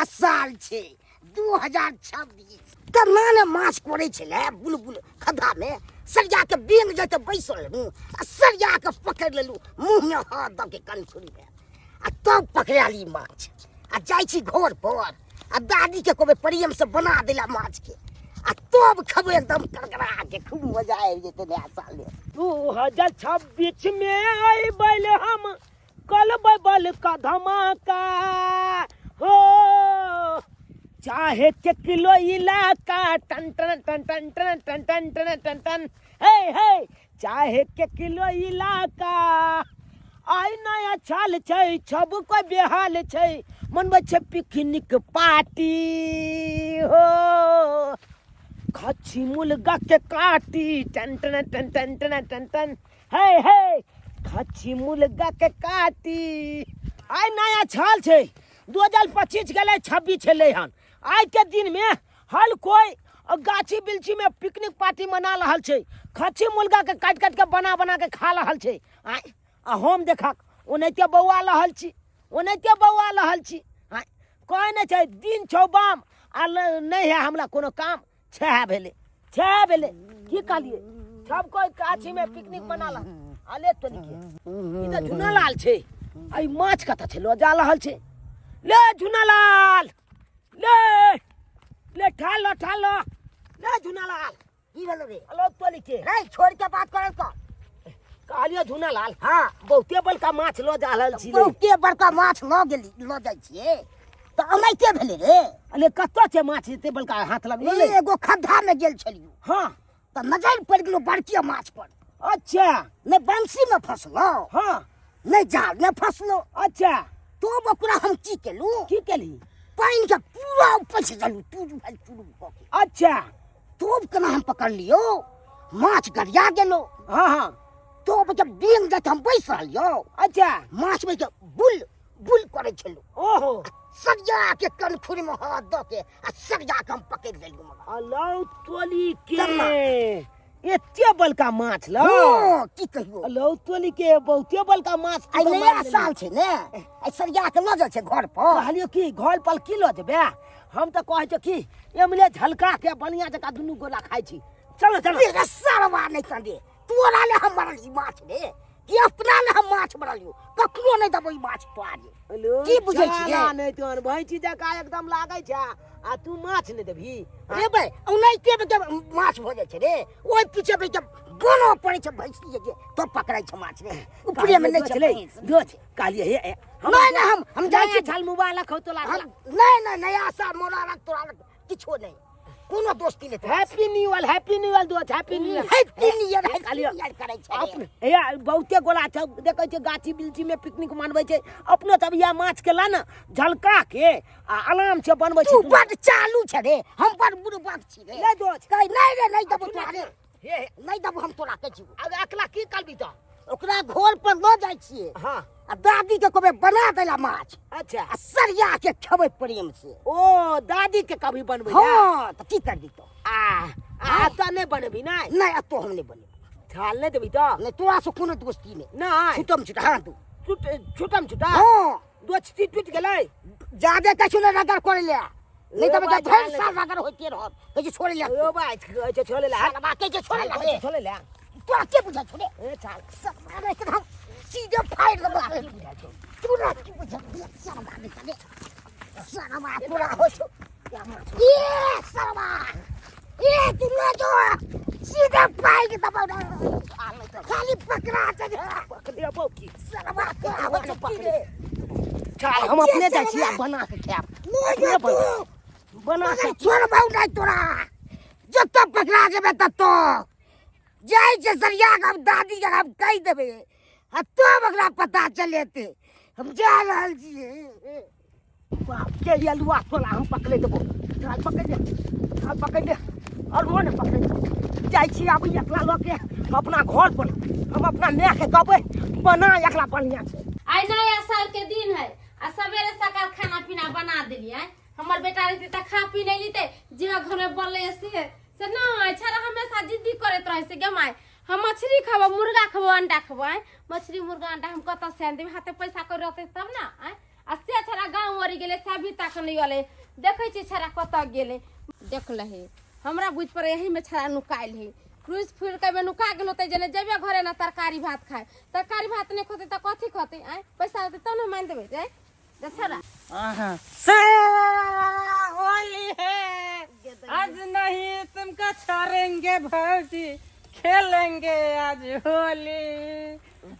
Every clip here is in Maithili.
नया साल छै 2026। केना ने माछ कोड़ै छलै बुलबुल खद्धामे, सरिया के बेंग जैते बैसल रहूँ आ सरिया के पकड़ि लेलहुँ मुँहमे हाथ दऽ के कनखुरीमे, आ तब पकड़ायल ई माछ। आ जाइ छी घर पर आ दादीके कहबै प्रेमसँ बना देला माछके, आ तब खेबै एकदम करकरा के, खूब मजा आबि जेतै नया सालमे। 2026 में अयबै हम कलबै बल का धमाका हो, चाहे के किलो इलाका टन टन टन टन टन टन टन टन टन टन, हे हे, चाहे के किलो इलाका। आइ नया छाल छै, सब कोइ बेहाल छै, मनबै छै पिकनिक पार्टी हो, खच्ची मुर्गा के काटी टन टन टन टन टन टन टन, हे हे, खच्ची मुर्गा के काटी। आइ नया छाल छै, 2025 गेलै, 26 छलै हन। आइ के दिन में हर कोई गाछी बिलछी में पिकनिक पार्टी मना रहल छै, खच्ची मुर्गा के काटि काटि के बना बना के खा रहल छै। आइ आ हम देखक ओनाहिते बौआ रहल छी, ओनाहिते बौआ रहल छी। आइ कहै नहि छै दिन छौ बाम आ नहि है हमरा कोनो काम, छह भेलै, छह भेलै। की कहलिए, सब कोई गाछी में पिकनिक मना ला। अले तो निके ई तऽ झुनालाल छै, आ ई माछ कतऽ छै लऽ जा रहल छै। ले झुनालाल, ले ले, ठाल लो, ठाल लो, ले झुनालाल। की भेलो रे? अलो तो लिखे रे, छोड़ के बात करल कर। कहलियो झुनालाल, हाँ, बहुते बड़का माछ लऽ जा रहल छी रे। बहुते बड़का माछ लऽ गेली, लऽ जाइ छियै तऽ अनाइते भेलै रे। अरे कतऽ छै माछ एते बड़का हाथ लगलो रे? एगो खद्धा में गेल छलियो। हाँ। तऽ नजर पड़ि गेलो बड़की माछ पर। अच्छा। नहि बंसी में फसलो। हाँ। नहि जाल में फसलो। अच्छा। तो ओकरा हम की केलू? की केली? पानि के पूरा उपछि देलू, टूट भेल चूरू भऽ के। अच्छा। तोब केना हम पकड़लियो, माछ गरिया गेलो। हाँ हाँ। तोब जब बेंग जाइत हम बैस रहलियो। अच्छा। माछ में के बुल बुल करै छलू। ओहो। सरिया के कनखुरी में हाथ दऽ के आ सरिया के हम पकड़ि लेलियो। मगर अलौ तोली के केना? एते बड़का माछ ल। हँ, की कहियो। अलौ तोली के बहुते बड़का माछ आइ तू तऽ नया मारि लेलही। साल छै ने, आइ सरिया के लऽ जाइ छै घर पर। कहलियो कि घर पर की लऽ जेबे, हम तऽ कहै छियो कि एमले झलका के बढ़िया जकाँ दुनू गोला खाइ छी। चलो चलो। रे सरवा नहि कंदे, तोरा ले हम मरल ई माछ रे कि अपना ले हम माछ मरल यौ, ककरो नहि देबो ई माछ तोरा रे। हेलो, की बुझै छियै? जाला नहि तोहर भैंसी जकाँ एकदम लागै छै आ तू माछ नहि देबही? रे भाई, ओनाहिते में जब माछ भऽ जाइ छै रे, ओहि पीछे पे जब बोनो पड़ै छै भैंसी के, तो पकड़ै छै माछ रे, ऊपरे में नहि छै भैंस। दोस्त, कहलियै हे, हे, नहि, नहि, हम जाइ छी। छल मुबारक हो तोरा। हम नहि, नहि, नया साल मोबारक तोरा लग किछो नहि, कोनो दोस्ती नहि तोरा। Happy new year, happy new year दोस्त, happy new year. Happy new year, happy कहलियै, न्यू ईयर करै छै रे। अपने हे बहुते गोला छै, देखै छै गाछी बिलछी में पिकनिक मनबै छै, अपनो सब इएह माछ के ला ने झलका के आ आराम से बनबै छै। तू बड चालू छै रे, हम बड बुड़बक छी रे। ले दोस्त। कहै नहि रे, नहि देबो तोरा रे। हे, हे। नहि देबो हम तोरा के जीव। अब अकेला की करबी तऽ? ओकरा घर पर लऽ जाइ छियै। हाँ। आ दादी के कहबै बना देला माछ। अच्छा। आ सरिया के खेबै प्रेम से। ओ दादी के कभी बनबै? हाँ, तऽ की करबी तो? आ तऽ नहि बनबी? नहि नहि, एतौ हम नहि बनेबै। थाल नहि देबी तऽ? नहि, तोरा से कोनो दोस्ती नहि। नहि। छुटम छुटा। हाँ, तू छुटम छुटा? हाँ। दोस्ती टूटि गेलै? जादे कछु नहि रगड़ करै ले, नहि तऽ ओ भाइ, भरि छाल साल रगड़ होइते रहत। कहै छै छोड़ै ले। ओ भाइ, कहै छै छोड़ै ले। सालबा कहै छै छोड़ै ले। कहै छै छोड़ै ले। तोरा के बुझाइ छौ रे? ए छाल। सालबा रे, हम सीधे फाड़ि देबौ। की बुझाइ छौ? तोरा की बुझाइ छौ? सालबा रे, रे। सालबा तोरा होइ छौ। ए सालबा, ए तू लो जो सीधे फाड़ि देबौ रे। खाली पकड़ा छै रे। पकड़े अबौ की? सालबा तोरा होइ छौ की रे? चल, हम अपने जाइ छी आ बना के खायब। लो जो अपने तू। बना के छोड़बौ नहि तोरा, जतऽ पकड़ा जेबै ततऽ जाइ छै सरिया के। हम दादी के हम कहि देबै आ तब ओकरा पता चलेतै। हम जा रहल छियै। बाप के ये अलुआ तोरा हम पकड़े देबो। चल पकड़ ले, चल पकड़ ले, अलुआ ने पकड़े जाइ छी। आब एकरा लऽ के अपना घर पर हम अपना माय के कहबै बना एकरा बढ़िया छै। आइ नया साल के दिन है आ सवेरे सकाल खाना पीना बना देलियै। हमर बेटा रहते तऽ खा पी नहीं लेते, जे घर में बनले से नहीं छड़ा हमेशा जिद्दी करैत रहे से गे माय हम मछली खबो, मुर्गा खबो, अंडा खबो। आय मछली मुर्गा अंडा हम कतऽ से आनि देबै? हाथे पैसा कौड़ी रहतै तब ना। आय आ से छड़ा गाँव मरि गेलै से अभी तक नहि एलै। देखै छियै छड़ा कतऽ गेलै। देख लही, हमरा बुझि पड़ै एहीमे छड़ा नुकायल है। क्रूज फुरि कऽ नुका गेल होतै। जेने जेबे घरे ने तरकारी भात खाय, तरकारी भात नहि खेतै तऽ कथी खेतै? आँय, पैसा रहतै तब ने मानि देबै। आँय छड़ा से होली है, आज नहीं तुमको छोड़ेंगे भौजी, खेलेंगे आज होली।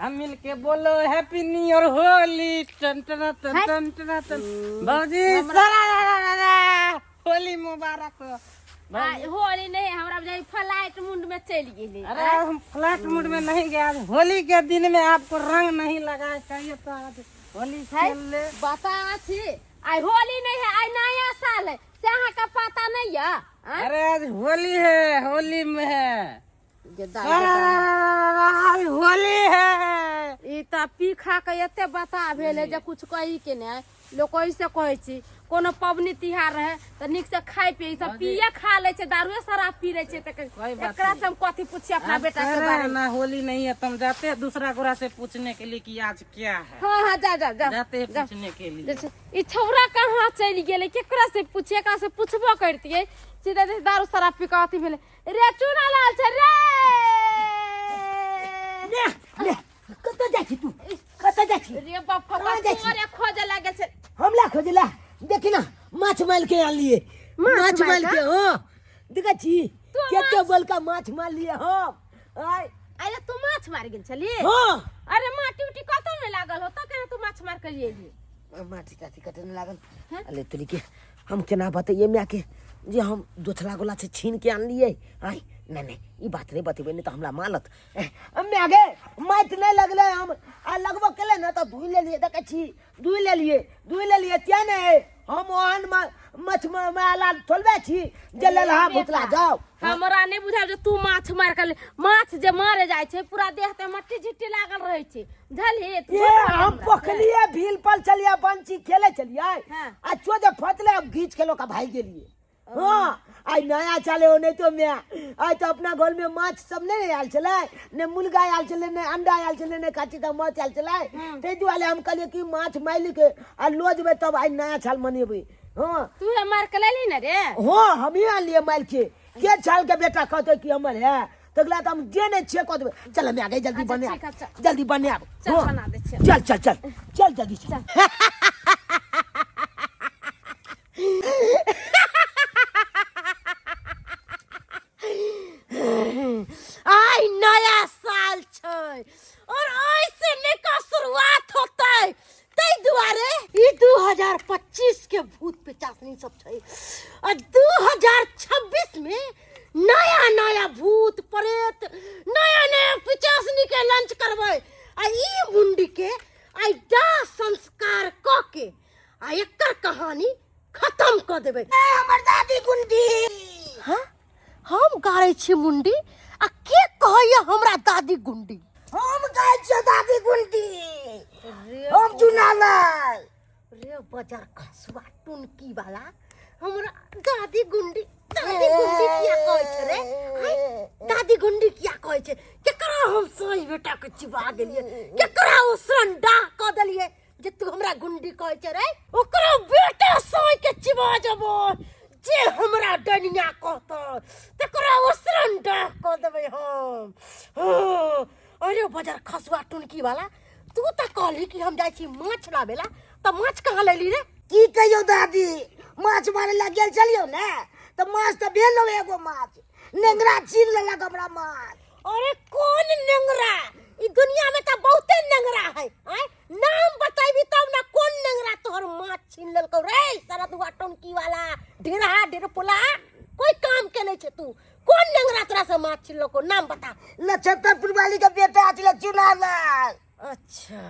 हम मिलके बोलो हैप्पी न्यू ईयर होली, टन टन टन टन टन टन। भौजी, सारा होली मुबारक हो। आइ होली नहीं, हमरा बुझाइ फ्लाइट मुंड में चलि गेलै। अरे, हम फ्लैट मूड में नहीं गए। आज होली के दिन में आपको रंग नहीं लगाए चाहिए तो आज होली खेल ले। बता छी, आइ होली नहीं है, आइ नया साल है, से अहाँके पता नहीं है? आँय? अरे, आज होली है, होली में है। गेदा। आज होली है। ई तऽ पी खा के एते बता भेलै जे कुछ कही के नहि। लोक ऐसे कहै छी, कोनो पबनी तिहार रहे तऽ नीक से खाय पिए, सब पिए खा लै छै, दारुए शराब पी लै छै, तऽ कोई बात एकरा से हम कथी पूछिए अपना आप बेटा कह के रहे बारे हैं में? ना होली नहीं है, तो हम जाते हैं दूसरा गोरा से पूछने के लिए कि आज क्या है। हाँ हाँ, जा जा जा। जाते हैं जा। पूछने के लिए। जे छै, ई छौड़ा कहाँ चलि गेलै? केकरा से पूछिए? एकरा से पूछबो करतियै, सीधा जे दारू शराब पी कऽ अथी भेलै। रे चूना लाल छै रे। ने ने, कतऽ जाइ छी तू? कतऽ जाइ छी? रे बाप, कहाँ जाइ छी? तोरे खोजे लागल छै। हमला खोजला? देखी ना, माछ मार के आनलिए। माछ मार मार के? हाँ, देखै छी केते बलका माछ मारलिए हम आइ। अरे, तू माछ मार गेल छली? हाँ। अरे, माटी उटी कतौ नहि लागल हो तऽ केना तू माछ मार के एली? माटी ताटी कटे नहि लागल। अरे तोरी के, हम केना बतैयै मायके जे हम दोसरा गोला से छीन के आनलियै? आइ नहि नहि, ई बात नहि बतेबै, नहि तऽ हमरा मारत। माय गे, माटि नहि लगलै हम आ लगबो केलै ने तऽ धुइ लेलियै। देखै छी, धुइ लेलियै, धुइ लेलियै। तेँ ने हम ओहन माछ माला थोड़बे छी जे लेलहा भुतला जाउ। हमरा नहि बुझायल जे तू माछ मार के, माछ जे मारे जाइ छै पूरा देह ते मट्टी झिट्टी लागल रहै छै, बुझलही? तू ए झूठ बोलै हम हमरा। पोखलिए भील पर चलिए, बंसी खेले चलिए। हाँ। आ चो जे फतले, हम घीच के लोग भाग गेलिए। हाँ, आइ नया चले हो। नहीं तो मैं आइ तो अपना घर में माछ सब नहीं आयल छलै, ने मुर्गा आयल छलै, ने अंडा आयल छलै, ने काची का माछ आयल छलै। ताहि दुआरे हम कहलियै कि माछ मारि के आ लऽ जेबै, तब आइ नया साल मनेबै। हाँ। तू हे मार के लेली ने रे? हाँ, हमही आनलियै मारि के। के छाल के बेटा कहतै कि हमर है, तकला तऽ हम जे नहि छियै कऽ देबै। चल हम आगे जल्दी। अच्छा, बने ठीक है, चल। जल्दी बनायब। चल। हाँ। बना दै छियै। चल चल चल चल, जल्दी चल। आइ नया साल छै और ऐसे नका शुरुआत होतै, ताहि दुआरे ई 2025 के भूत पिचासनी सब छै आ 2026 में नया नया भूत प्रेत, नया नया पिचासनी के लंच करबै आ ई मुंडी के आइ दाह संस्कार कऽ के आ एकर कहानी खत्म कऽ देबै। हमर दादी गुंडी। हाँ, हम गाड़ै छी मुंडी आ के कहैया हमरा दादी गुंडी? हम गाय छियै दादी गुंडी, हम चुना लाल। रे बजर खसुआ टुनकी वाला, हमरा दादी गुंडी दादी गुंडी किया कहै छै रे? आँय, दादी गुंडी किया कहै छै? केकरा हम साँझ बेटा के चिबा गेलियै, केकरा ओ संडा कऽ देलियै जे तू हमरा गुंडी कहै छै रे? ओकरा बेटा साँझ के चिबा जेबो जे हमरा डनिया कहतौ, तकरा ओ संडा कऽ देबै हम। हाँ, अरे बजर खसुआ टुनकी वाला, तू तऽ कहली कि हम जाइ छी माछ लाबे ला, तऽ माछ कहाँ लेली रे? की कहियौ दादी, माछ मारे ला गेल छलियौ ने तऽ माछ तऽ भेल रहो, एगो माछ नेंगरा छीन लेलक हमरा माछ। अरे, कोन नेंगरा? ई दुनिया में तऽ बहुते नेंगरा है। आय, नाम बतेबी तब ना, कोन नेंगरा तोहर माछ छीन लेलकौ रे? सरदुआ टोनकी वाला, ढेरहा ढेरपुला, कोई काम के नहीं छे तू। कोन नेंगरा तोरा से माछ छीन लेलकौ, नाम बता। नक्षत्रपुर वाली के बेटा छलै चुना लाल। अच्छा,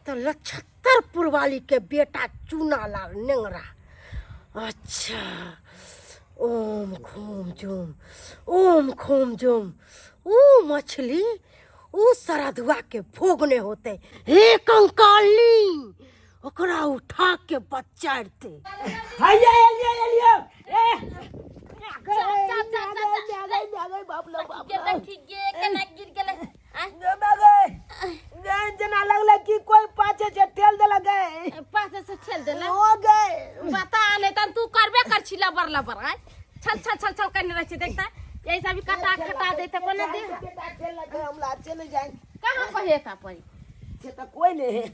तो लक्षत्रपुर वाली के बेटा चूना लाल नेंगरा। अच्छा, ओम खोम जुम, ओम खोम जुम, ऊ मछली ऊ सरधुआ के भोग ने होते। हे कंकाली, ओकरा उठा के बच्चा दे। हैया एलियो एलियो ए। चल, चल, चल, चल, चल। बाप लो बाप। गे देखी गे, केना गिर गेलै। आँय? गए जेना लगलै कि कोई पाछे से ठेल देलक गए। पाछे से ठेल देलक? हो गए। बता नहीं तन तू करबे कर छी लबर लबर। आय छल छल छल छल करने रहै छी, देखता ऐसा भी कटा खटा देते कोने दे। ठेल लगे हमरा चले जाए। कहाँ कहे ता परी से तऽ कोई नहीं है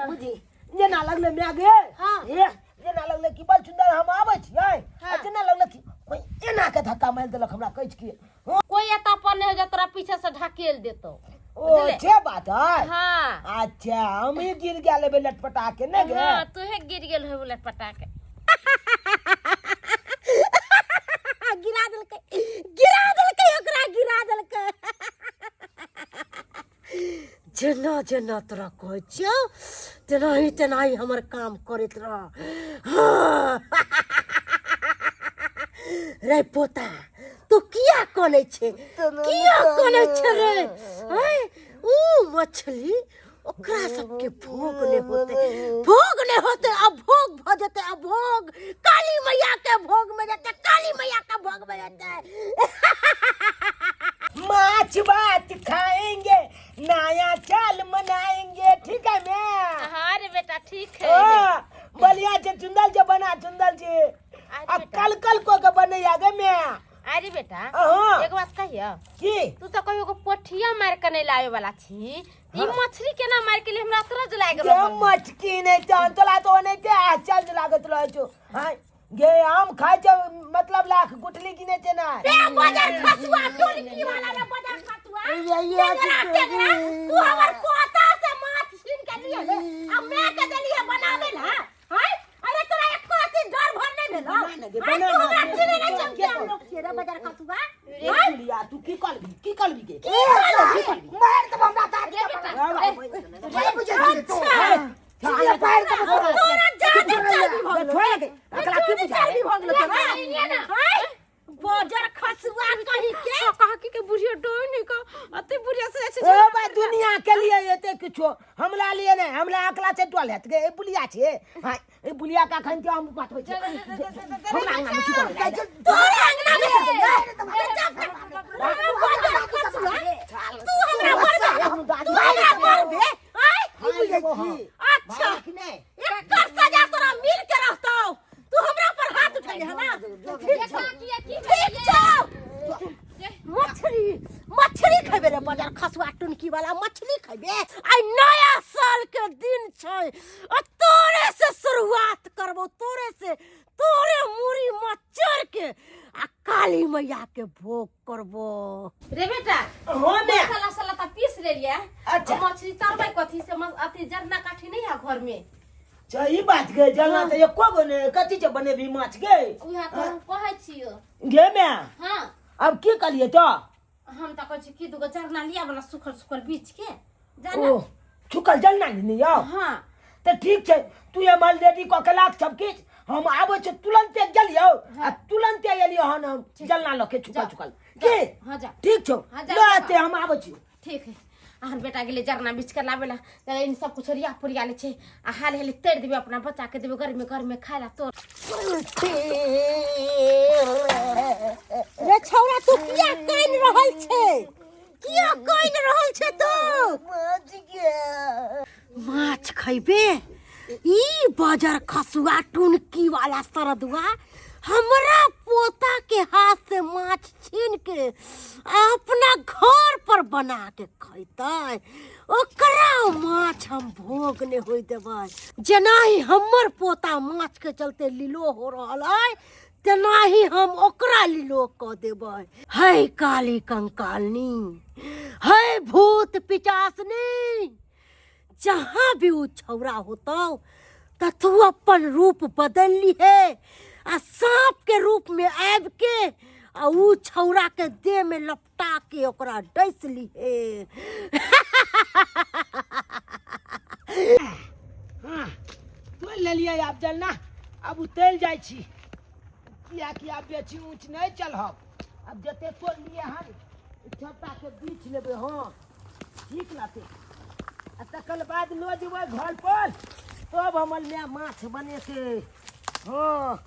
बुझी, जेना लगलै माय गे। हे जेना लगलै कि बड़ सुंदर हम आबै छियै। आ जेना लगलै कि कोई एना के धक्का मारि देलक हमरा कैच के। कोई एता पर नहीं हो जा, तोरा पीछे से ढकेल देतो। ओ। बुझले? छे बात है। हाँ। अच्छा, हम ही गिर गेल हेबै लटपटा के ने गे? हाँ, तूहे गिर गेल हो लटपटा के। गिरा देलकै, गिरा देलकै ओकरा, गिरा देलकै। जेना जेना तोरा कहै छियौ तेनाही तेनाही हमर काम करैत रह। हाँ। रे पोता, तू किया कनै छै? किया कनै छै रे? हैं? ऊ मछली ओकरा सबके भोग नहि होतै, भोग नहि होतै। अब भोग भऽ जेतै, अब भोग काली मैया के भोग में जेतै, काली मैया के भोग में जेतै। माछ भात खाएंगे, नया साल मनाएंगे, ठीक है मैं? हाँ रे बेटा, ठीक है। ओ, बढ़िया छे चुंदल छे, बना चुंदल छे। अरे आ बेटा। कल कल को के बनैया गे मैं। अरे बेटा। हाँ। एक बात कहियो? की? तू तो कहियो को पोठिया मार के नहीं लावे वाला छी, ई मछली केना मार के लिए हमरा अचरज लाग गे रहल। मछकी नहीं जान तोला तो नहीं ते आश्चर्य लागत रहे छो। हाँ गे, आम खाय छे मतलब लाख गुठली गिने छे ना। रे बजर खसुआ टोलकी वाला, रे बजर खसुआ टेंगरा टेंगरा, तू हमर पोता से माछ छीन के लिए ले आ मैं के देलिए बनावे ला। हाय, अरे तोरा एको रत्ती डर भर नहीं भेलो? बना ना गे, हाय, बना तू ना हमरा गे। चिन्है नहीं छौ के हम लोग छियै रे बजर खसुआ। रे जुलिया, तू की करबी, की करबी गे? की करबी? मार देबो हमरा दादी रे के। बेटा, बड़ा बुझै छी तू। सीधे पैर देबो तोरा। तोरा जादे चर्बी भऽ गेलौ। छोड़ गे, एकरा की बुझाय? चर्बी भऽ गेलौ तोरा। हाय, बजर खसुआ कहीं के। काकी के बुढ़िया डोय नहीं का अते बुढ़िया से ऐसे। ओ भाई, दुनिया के लिए एते किछो, हमरा लिए नहीं, हमरा अकला छै टॉयलेट गे। ए बुलिया छै, हां, ए बुलिया का अखन के हम पठबै छै हमरा अंगना में की करबै? तोरे अंगना में तू हमरा मारबे, तू हमरा मारबे? आय, अच्छा, एकर सजा तोरा मिल के रहतौ। तू हमरा पर हाथ उठेले है ना? ठीक छौ, ठीक छौ। मछली मछली खेबे रे बजार खसुआ टुनकी वाला? मछली खेबे? आइ नया साल के दिन छै आ तोरे से शुरुआत करबो, तोरे से, तोरे मुड़ी मचर के आ काली मैया के भोग करबो। रे बेटा। हो ने। मसाला साला त पीस लेलिए। अच्छा। मछली तरबै कथी से? अथी जरना काठी नहीं है घर में। सही बात गे, जलना तऽ एको गो ने, कथी से बनेबी माछ गे? उहे तो हम कहै छियो। गे मैं। हाँ। अब की कहलिए तो? हम त कहै छी कि दुगो जरना लिया वाला सुखल सुखल बीछ के जाना। ओ छुकल जलना लेने जाओ। हाँ। तऽ ठीक छै, तू एमहर रेडी कऽ के लाख सब किछु, हम आबै छी तुरन्ते। गेलियौ आ तुरन्ते एलियौ हन हम जलना लऽ के छुकल जाओ। छुकल के। हाँ, जा। ठीक छौ। हाँ, जा, लऽ जा। एते हम आबै छी। ठीक है। अहन बेटा गेलै जरना बीछ के लाबे ला, तऽ इन सब कुछ ओरिया पोरिया ले छै आ हाल हाल तैर देबै, अपना बच्चा के देबै गर्मी गर्मी खाय ला तोर। रे छौड़ा, तू किया कानि रहल छै? किया कानि रहल छै तू? माछ खैबे? ई बजर खसुआ टुनकी वाला सरदुआ हमरा पोता के हाथ से माछ छीन के आ अपना घर पर बना के खैतै, ओकरा माछ हम भोग नहि होय देबै। जेनाही हमर पोता माछ के चलते लीलो हो रहल अइ, तेनाही हम ओकरा लीलो कऽ देबै। है काली कंकालनी, है भूत पिचासनी, जहाँ भी उ छौड़ा होतौ त तू अपन रूप बदल लिहे आ सांप के रूप में आबि के आ उ छौड़ा के देह में लपटा के ओकरा डसि लिहे। हाँ, तोड़ि लेलियै आब जलना, आब उतरि जाइ छी, किएकि आब बेसी ऊँच नहि चढ़ब। आब जते तोड़ि लिए हन छोटा के बीछ लेबै। हँ, ठीक रहतै आ तकर बाद लऽ जेबै घर पर, तब हमर माय माछ बनेतै। हँ,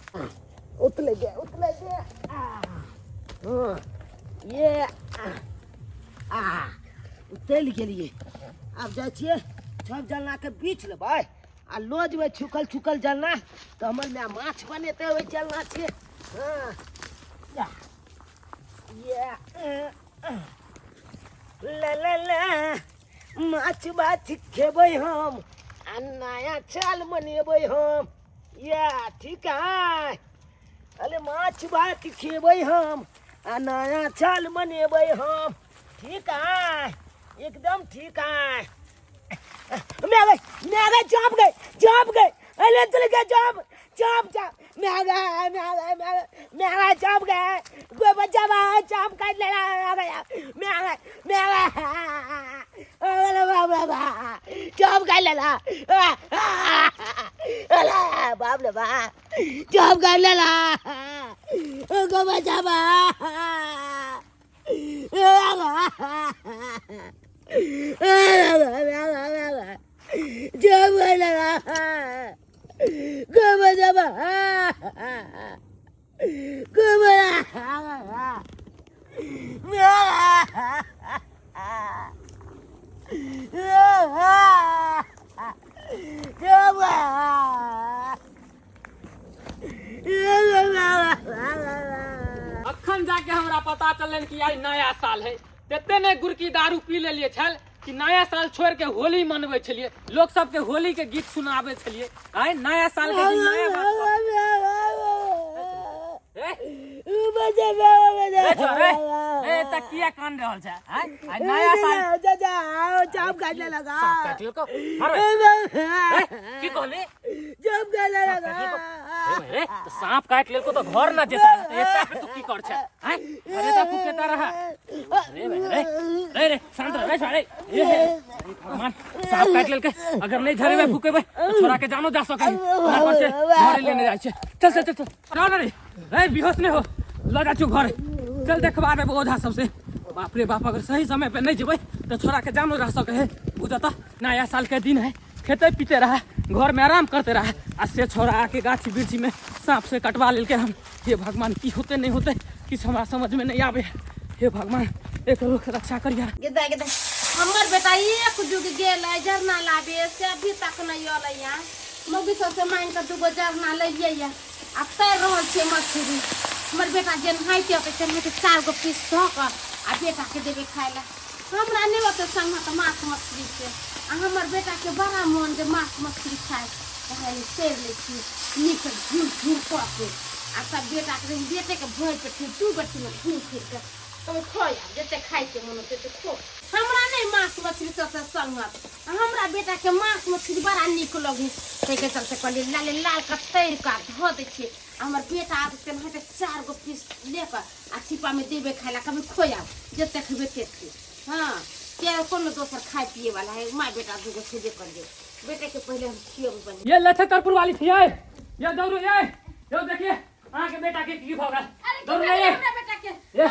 उतले गे, उतले गे। आ, हँ, ये आ, आ। उतरि गेलियै। आब जाइ छियै सब जलनाके बीछ लेबै आ लऽ जेबै छुकल छुकल जलना, तऽ हमर माय माछ बनेतै ओहि जलना छै। हँ या या ला ला ला, माछ भात खेबै हम आ नया चाल मनेबै हम। या ठीक है, अरे माछ भात खेबै हम आ नया चाल मनेबै हम। ठीक है, एकदम ठीक है। मैं गए, मैं गए, चाप गए, चाप गए, अरे चल गए, चाप चाप चाप, मैं गए, मैं गए, मैं गए, मैं गए, चाप गए, कोई बच्चा बा चाप काट ले रहा गया, मैं गए, मैं गए, अरे बाप रे बाप, चाप काट ले रहा, अरे बाप रे बाप, चाप काट ले रहा, कोई बच्चा बा। अखन जाके हमरा पता चलल कि आइ नया साल है। तेते ने गुरकी दारू पी लेलिए छल कि नया साल छोड़ के होली मनबै छलिए, लोग सबके होली के गीत सुनाबै छलिए। आइ नया साल के दिन नया बात। ए, ए छोरे, ए त किया कान रहल छै? आइ आइ नया साल चाप काटने लगा, साँप काटि लेलकौ। हर ए, की कहली? चाप काटने लगा। ए, त सांप काटि लेलकौ त घर न जेता, एता के तू की कर छै? आइ अरे ता फुकेता रहा। अरे भाई, रे रे रे, शांत रह रे छोरे। ए अरे भगवान, सांप काटि लेलकै, अगर नहीं झरेबै फुकेबै त छोरा के जानो जा सकै। तोरा पर से घरे लेने जाइ छै। चल चल चल चल, चल रे रे, बेहोश नहीं हो, लऽ जा छौ घरे, चल देखबा देबो ओझा सबसे। बाप रे बाप, अगर सही समय पे नहीं जेबै तऽ छोरा के जानो रह सके है। बुझता नया साल के दिन है, खेते पीते रहा, घर में आराम करते रहा, आ से छोरा आके गाछी वृक्षी में सांप से कटवा लेलकै हम। हे भगवान, की होते नहीं होते किछु हमरा समझ में नहीं आवे। हे भगवान, एक लोग रक्षा करिया। गेदा गेदा, हमर बेटा एक जुग गेल है झरना लाबे, से अभी तक नहीं अलै यहाँ। मौगी सबसे मांगि कऽ दूगो झरना लेलियै यऽ आ तर रहल छियै मछली। हमर बेटा जेनाहिते अतै तेनाहिते 4 गो पीस धऽ कऽ आ बेटाके देबै खाय लए। हमरा नहि ओते संगत माछ मछली से, आ हमर बेटाके बड़ा मोन जे माछ मछली खाय, तऽ तरि लै छी नीक झुर झुर कऽ के आ तब बेटाके देबै। बेटेके भरि पेट 2 बट्टीमे घूमि फिर कऽ तब खो आब, जते खाइके मोन होतै तते खो। हमरा नहि माछ मछली सबसँ संगत, आ हमरा बेटाके माछ मछली बड़ा नीक लगै, ताहिके चलते कहलियै लाले लाल कऽ तरि कऽ धऽ दै छियै। आ हमर बेटा आब तेनाहिते 4 गो पीस लऽ कऽ आ छिपामे देबै खाय लए, कभी खो आब जते खेबै तते। हँ, किया कोनो दोसर खाय पिए वाला है? माय बेटा दूगो छेबे करियै, बेटे के पहले हम खियेबै बने। ये लछतरपुर वाली थी, ये ये दौड़ू, ये ये देखिए अहाँ के बेटा के की भऽ गेल। अरे की दौड़ू भऽ गेलै ये हमरा बेटा के? ये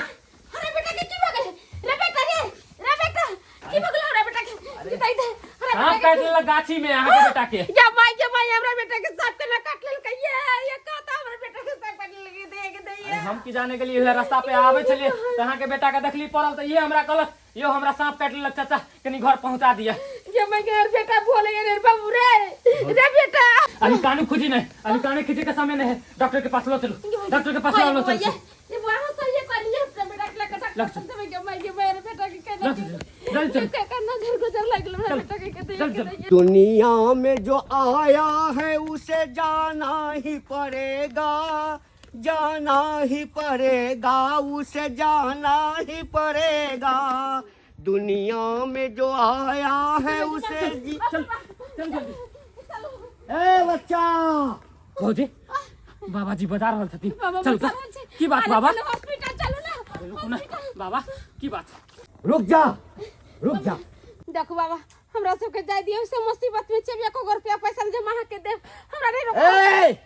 हमरा बेटा के की भऽ गेलै रे बेटा, रे रे बेटा, की भऽ गेलै हमरा बेटा के? बताइ दे हमरा सांप बेटा काटि के। लेलक गाछी में अहाँ के बेटा के। या माय, या माय, हमरा बेटा के सांप केना काट लेलकै? ये ये कहता हमरा बेटा के सांप काट लेलकै, दे के दे। अरे हम की जाने के लिए, उहे रास्ता पे आबै छलियै तऽ अहाँ के बेटा के देखली पड़ल, तऽ ये हमरा कहलक यो हमरा सांप काटि लेलक चाचा, कनी घर पहुंचा दिया। ये मैं घर बेटा बोले रे बाबू रे रे बेटा। अभी कानू खुजी नहीं, अभी काने खींचे का समय नहीं है, डॉक्टर के पास लो चलो, डॉक्टर के पास लो चलो। ये वहां से ये कहलिए अपने बेटा के लगा लग चल। डॉक्टर के मैं के मेरे बेटा के कहना लग चल, चल चल। के करना घर गुजर लागल हमरा बेटा के कहते। चल, चल। दुनिया में जो आया है उसे जाना ही पड़ेगा, जाना ही पड़ेगा, उसे जाना ही पड़ेगा। दुनिया में जो आया है उसे जी। चल चल जल्दी। ए बच्चा, भौजी, बाबा जी बजा रहल छथिन। बाबा चलू बजा तऽ। रहल छै। की बात अरे बाबा? पहिले हॉस्पिटल चलू ना। रुकू ना बाबा, की बात? रुक जा, रुक जा। देखू बाबा, हमरा सबके जाय दियौ, से मुसीबत में छियै, एको गो रुपया पैसा जमा के देब हमरा नहीं रोको। ए,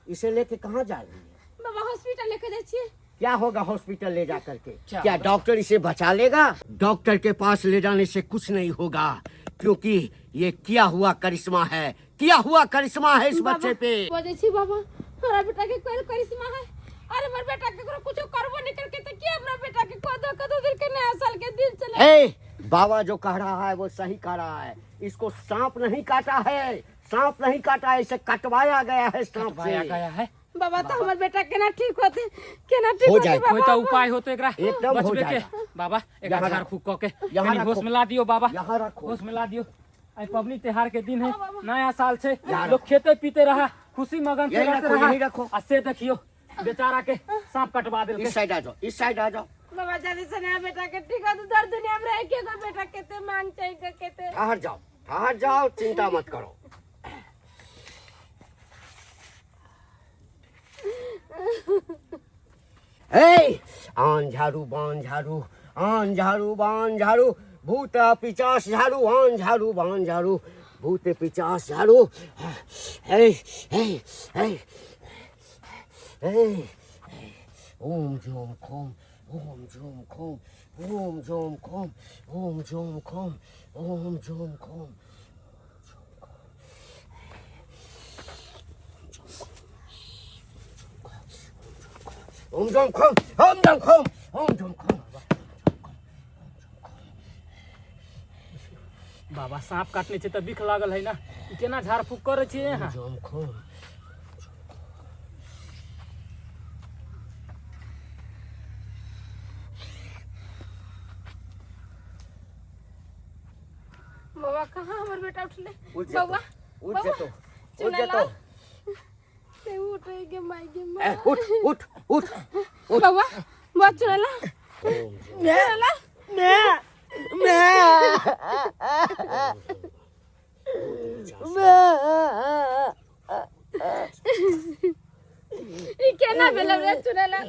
इसे लेके कहाँ जा रही है? बाबा, हॉस्पिटल लेके जाइ छियै। क्या होगा हॉस्पिटल ले जा करके? क्या क्या डॉक्टर इसे बचा लेगा? डॉक्टर के पास ले जाने से कुछ नहीं होगा, क्योंकि ये किया हुआ करिश्मा है, किया हुआ करिश्मा है इस बच्चे पे। बजै छी बाबा, हमरा बेटा के कोई करिश्मा है? अरे हमर बेटा केकरो कुछो करबो नहीं करके त के हमरा बेटा के कदो कदो दिल के नया साल के दिन चले। ए बाबा जो कह रहा है वो सही कह रहा है। इसको सांप नहीं काटा है, सांप नहीं काटा है, इसे कटवाया गया है सांप कटवाया से। गया है। बाबा तो हमर बेटा केना ठीक होते, केना ठीक हो होते जाए। बाबा? कोई तो उपाय होते एकरा एकदम हो बचबे के। जाएगा। बाबा एकरा यहाँ झाड़ रखो। फूक क के यहाँ कनी होश रखो। में ला दियो बाबा, यहाँ रखो। होश में ला दियो। आई पबनी त्योहार के दिन है, नया साल से यहाँ लोग खेते पीते रहा, खुशी मगन से यही रहते रखो, रहा। यही रखो। आ से देखियो बेचारा के सांप कटवा देलकै। इस साइड आ जाओ, इस साइड आ जाओ। बाबा जल्दी से नया बेटा के ठीक हो दर दुनिया में रह के कोई बेटा केते मांग चाहिए के केते। ठहर जाओ, ठहर जाओ, चिंता मत करो। ए आन झाड़ू बान झाड़ू, आन झाड़ू बान झाड़ू, भूत पिचास झाड़ू, आन झाड़ू बान झाड़ू, भूत पिचास झाड़ू। हे हे हे हे, ओम झोम खोम, ओम झोम खोम, ओम झोम खोम, ओम झोम खोम, ओम झोम खोम, ओम झोम खोम, ओम झोम खोम, ओम झोम खोम। बाबा सांप काटने छै तऽ बिख लागल है ना, ई केना झाड़ फूक करै छियै अहाँ? झोम खोम। बाबा कहाँ हमर बेटा उठले? उठ जेतो, बौआ, उठ बौआ, जेतो, उठ चुना जेतो। लाल। से उठ गे माई गे ए, माई। उठ उठ उठ उठ। बौआ, बौआ चुना लाल। चुना लाल। मैं मैं मैं ई केना भेल रे चुना लाल?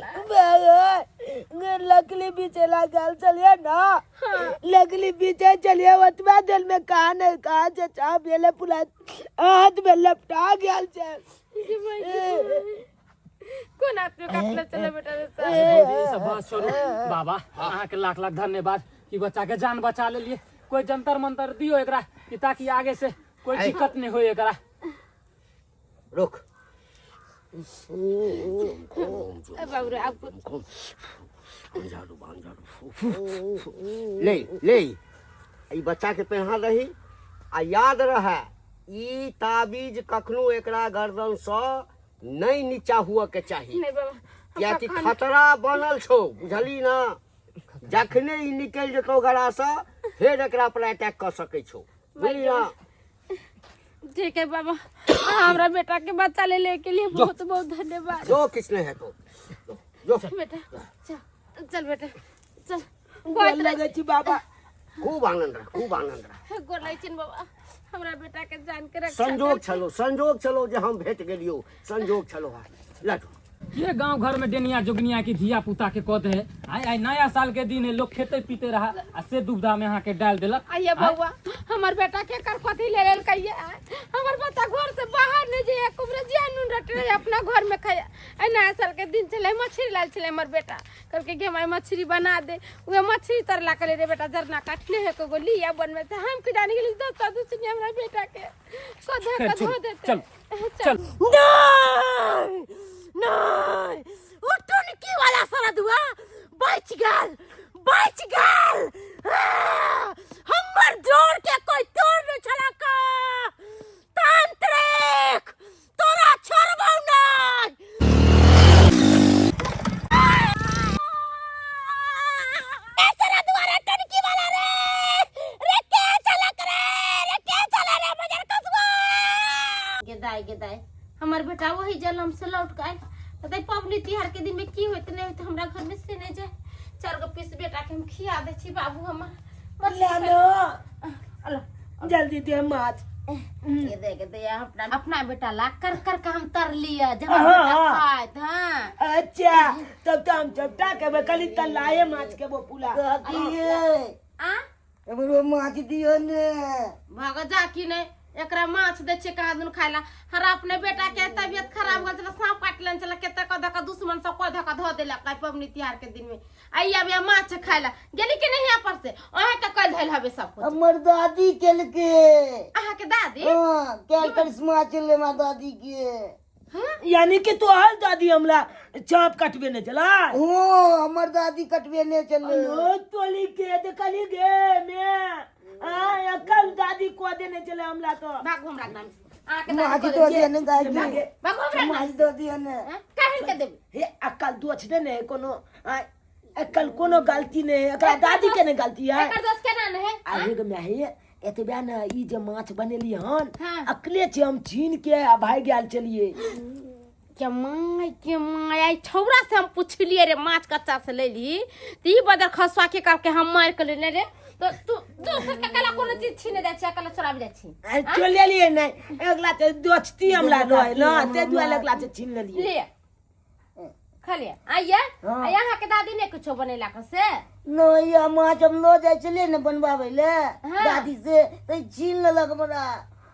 लकड़ी बीचे लागल चलिए ना, लकड़ी बीचे चलिए ओतबा देर में कहा ने कहा से चाप भेले पुला हाथ में लपटा गेल छै। गे माई गे माई। कोन आदमी काटले चले बेटा रे साहब? भौजी, ई सब बात छोड़ू। बाबा अहाँके लाख लाख धन्यवाद कि बच्चा के जान बचा लेलिए। कोई जंतर मंतर दियो एकरा कि ताकि आगे से कोई ऐ। दिक्कत नहीं होय एकरा। रुक। ए बाबू रे, आब झाड़ू बान झाड़ू। ले ले ई बच्चा के पहना दही आ याद रहे ई ताबीज कखनो एकरा गर्दन से नहीं नीचा हुआ के चाही, नहीं बाबा, हम कियाकि कखन- खतरा बनल छौ, बुझली ना? जखने ई निकलि जेतौ गरा से फेर एकरा पर अटैक कऽ सकै छौ, बुझली ना? ठीक है बाबा, हमरा बेटा के बच्चा ले ले के लिए बहुत बहुत धन्यवाद। जो किछ नहीं है तो जो बेटा चल, चल बेटा चल। गोर लगै छी बाबा। खूब आनंद रह, खूब आनंद रह। गोर लगै छी बाबा, हमरा बेटा के जान के रक्षा संजोग छलो, संजोग छलो जे हम भेट गेलियो, संजोग छलो। हा लटो ये गांव घर में डेनिया जोगनिया की धिया पुता के कह दे, आय आय नया साल के दिन है, लोग खेते पीते रहा आ से दुविधा में अहाँ के डाल देलक। आइए बउआ, हमर बेटा के कर कथी ले लेल कहिए? हमर बच्चा घर से बाहर नहीं जाइए, कुमरे जिया नून रोटी रहे अपना घर में खाइए। आइ नया साल के दिन छलै, मछली लाल छलै हमर बेटा, कहलकै गे माय मछली बना दे। उहे मछली तरला कहले रे बेटा जरना काटने है को लिया बनबे से हम के जानी गेली दस दस सुनिए हमरा बेटा के कधे खैर, कधो चल, देते। चल, चल। नहीं नहीं, ओ टुनकी वाला सरदुआ बच गेल, बच गेल। हमर जोड़ के कोई तोड़ नहीं छला का। तांत्रिक तोरा छोड़बौ नहीं। ए सरदुआ रे टुनकी वाला रे, रे के चलक रे, रे के चला रे मजर कसुआ। गेदाय गेदाय हमर बेटा वही जलम से लौट के आयल। पता पबनी तिहार के दिन में की होइत नहीं होइत हमरा घर में से नहीं जाए। चार गो पीस बेटा के हम खिया दे छी बाबू हमर। लानो अला जल्दी दे माछ। ये दे के दे अपना अपना बेटा ला कर कर के हम तर लिया जब हाँ, बेटा हाँ। खाए हां। अच्छा तब तो हम चपटा के बकली तलाए माछ के वो पुला। आ हमरो माछ दियो ने। भाग जा की नहीं एकरा माछ दे छे कहाँ दुन खाइला। हर अपने बेटा के तबियत खराब गेल छला, सांप काटलन छला, केते क धक दुश्मन सब क धक धो देलक काय पबनी तिहार के दिन में। आई अब या माछ खाइला गेली कि नहीं यहाँ पर से अहाँ के कल धइल हबे सब कुछ। हमर दादी केलके। अहाँ के दादी? हां, क्या करिश्मा चले मा दादी के। यानी कि तोहर दादी हमला चाँप कटबे नहि छलै। ओ हमर दादी कटबेने छलै। अलो तोली के देखली गे मे आ अकल दादी को देने छलै हमरा तो। भागू हमरा नाम अहाँके माछ दादी दऽ दिअ ने दादी। भागू हमरा माछ दऽ दिअ ने। काहे के देबै? हे अकल दोष ने ने कोनो आ अकल कोनो गलती नहीं है, एकरा दादी के नहीं गलती है। एकर दोष केना ने है? आ हे गे माय, हे एतबे ने ई जे माछ बनेली हन हाँ। अकले छै, हम छीन के आ भागि गेल छलियै। के my के my, I छौड़ा से हम पुछलिए रे माछ कच्चा से लेली त ई बदर खसवा के करके हम मार के लेने रे। तो तू दोसर के कला कोनो चीज छीने जाइ छी, कला चोराबि जाइ छी? आ चोर लेलियै नहि, अगला ते दोस्ती हमरा रहे न, ते दुआरे अगला ते छीन लेलियै। ले खलिए आइए। हाँ। आ यहाँ के दादी ने कुछो बनेला के से? नहीं, ये माछ हम लऽ जाइ छलियै ने बनबाबै ले हाँ। दादी से, तऽ छीन लेलक हमरा,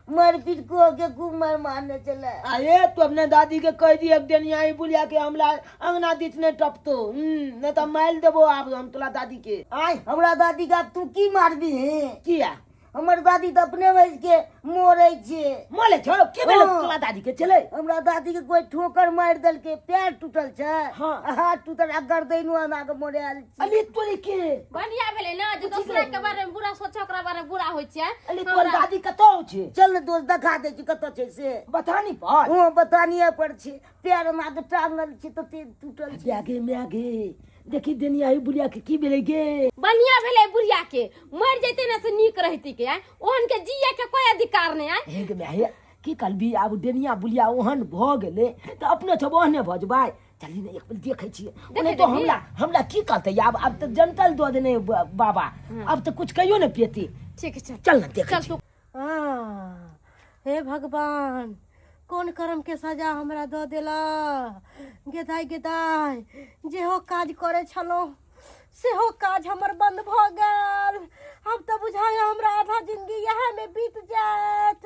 मारि पीट कऽ के खूब मारि मारने छलै। अरे तू अपने दादी के कह दी एक दिन यहाँ बुलिया के हमला अंगना दिस नहीं टपतो, नहीं तो मार देबो आब हम तोला दादी के। आय हमरा दादी के आब तू की मारबी हे? किया? हमर दादी तऽ अपने वैस के मरै छै। मरे छौ? के भेलै हाँ। तोला दादी के चले? हमरा दादी के कोई ठोकर मारि देलकै, पैर टूटल छै। हाँ। आ हाथ टूटल आ गर्दनो एना के मोड़ायल छै। अली तोरी के बढ़िया भेलै ना जे दोसरा के बारे में बुरा सोचे ओकरा बारे में बुरा होइ छै। अली तोर दादी कतौ छै? चल ने दोस्त, देखा दै छी कतऽ छै से। बतानी पर? हँ, बतानिये पर छै, पैर एना के टांगल छै तऽ तेज टूटल छै। म्यागे म्यागे देखी देनिया ही बुढ़िया के की भेलै गे? बढ़िया भेलै बुढ़िया के, मर जैते ने से नीक रहती के, आँय ओहन के जिए के कोई अधिकार नहीं। आँय हे गे माय, हे की करबी आब, डेनिया बुढ़िया ओहन भऽ गेलै तऽ अपने सब ओहने भऽ जेबै। चली ने एक बेर देखै छियै। ओने तो देबही? हमरा हमरा की कहतै आब? आब तऽ जनतल दऽ देने बाबा, आब तऽ कुछ कहियो ने पेती। ठीक छै, चल ने देखै चल छियै। तू। आ, हे भगवान, कोन कर्म के सजा हमरा दऽ देला? गेदाय गेदाय, जेहो काज करै छलहुँ सेहो काज हमर बंद भऽ गेल। आब तऽ बुझाइए हमरा आधा जिंदगी इएहमे बीत जायत।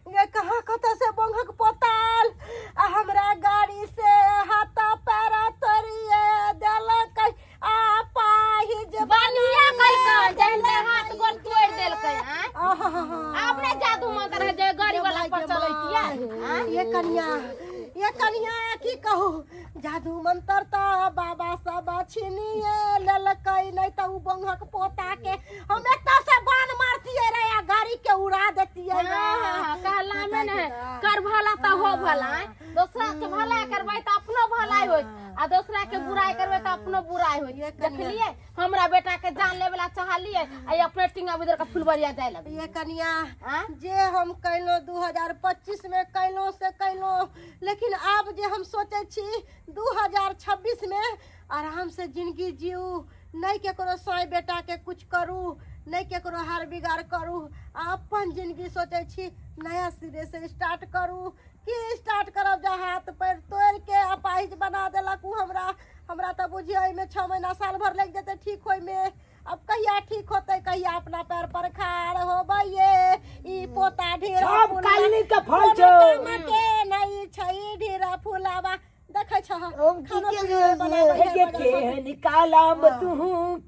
गे कहाँ कतऽ से बंघक पोताल आ हमरा गाड़ी से हाथा पैरा तोड़िए देलक आ पाहिज बढ़िया कलकै जहन हाथ गोड़ तोड़ि देलकै। आँय आहा। आब नहि जादू मंत्र है जे गाड़ी वाला पर चलैतियै? आँय ये कनिया, ये कनिया, की कहू, जादू मंत्र तऽ बाबा सब छीनिए लेलकै, नहि तऽ उ बंघक पोता के हम एतऽ से बाण मारतियै रे आ गाड़ी के उड़ा देतियै। हाँ, कहला में ने कर भला तऽ हो भला। आँय दोसरा के भला करबै तऽ अपनो भलाई होत आ दोसरा के बुराई करबै तऽ अपनो बुराई होत। देखलियै हमरा बेटा के जान लेवे ला चाहलियै आ ई अपने टिंगा उधर के फुलबरिया जाय लगलै। ये कनिया, आँय? जे हम कैलहुँ 2025 में कैलहुँ से कैलहुँ, लेकिन आब जे हम सोचै छी 2026 में आराम से जिंदगी जीऊ, नहि केकरो साँय बेटा के कुछ करू, नहि केकरो हार बिगाड़ करू आ अपन जिंदगी सोचै छी नया सिरे से स्टार्ट करू। की स्टार्ट करब जे हाथ पैर तोड़ि के अपाहिज बना देलक उ हमरा। हमरा तऽ बुझियौ एहिमे 6 महीना साल भर लागि जेतै ठीक होइमे। अब कहिया ठीक होतै, कहिया अपना पैर पर खाड़ होबै? ये ई पोता ढेर सब फुलवा- काल्हि के फल कोनो छौ। काम के नहि छै, ढेर फुलावा देखै छह। हम की खानो केलियै पीना से? बनाबै है के बगल के में। निकालाम तू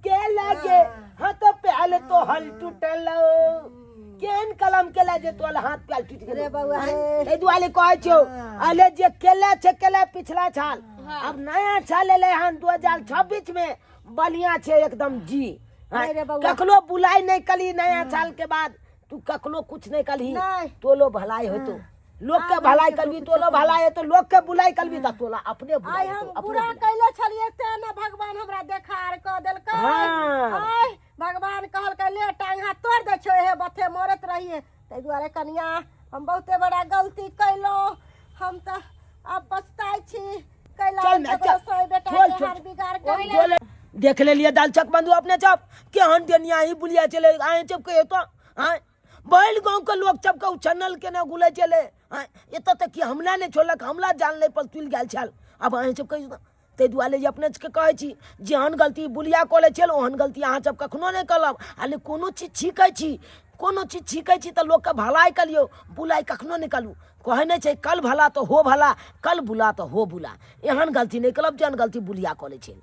के लगे हाँ तो प्याल तो हल टूटल, केहन कलम केला जे तोल हाथ प्याल टूट गेल रे बौआ रे। ताहि दुआरे कहै छौ अले जे केला छै केला पिछला साल, अब नया साल एलै हन 2026 में, बढ़िया छै एकदम जी। हाँ, नहीं रे बौआ। कखनो बुलाई नहीं कली नया साल के बाद, तू कखनो कुछ नहीं कलही नहीं। तोलो भलाई होतो, लोग के भलाई करबी तोलो भलाई होतो, लोग के बुलाई करबी त तोला अपने आइ बुलाई हम होतो, अपने बुरा बुलाई। कैले छलियै तें ने भगवान हमरा देखार कऽ देलकै। हाँ। आइ भगवान कहलकै ले टांग हाथ तोड़ दै छौ, एहे बथे मरैत रहिए। ताहि दुआरे कनिया हम बहुते बड़ा गलती कैलहुँ, हम तऽ आब पछताइ छी कैला चल ना, केकरो चल। साँय बेटा चल, के चल। हार बिगाड़ के। चल, देख लेलिए दाल चक बंधु अपने चप केहन देनिया ही बुलिया चले आए चप के तो आए बैल गांव के लोग चप के उछनल के ना गुले चले आए एतऽ तक कि हमला नहीं छोड़लक, हमला जान ले पर तुल गेल छल। अब अहाँ सब कहियो ताहि दुआरे जे अपने सबके कहै छी जेहन गलती बुलिया कऽ लै छल ओहन गलती अहाँ सब कखनो नहि करब। आ ले कोनो चीज छीकै छी, कोनो चीज छीकै छी तऽ लोकके भलाइ करियौ, बुलाइ कखनो नहि करू। कहै नहि छै कल भला तऽ हो भला, कल बुला तऽ हो बुला। एहन गलती नहि करब जेहन गलती बुलिया कऽ लै छै।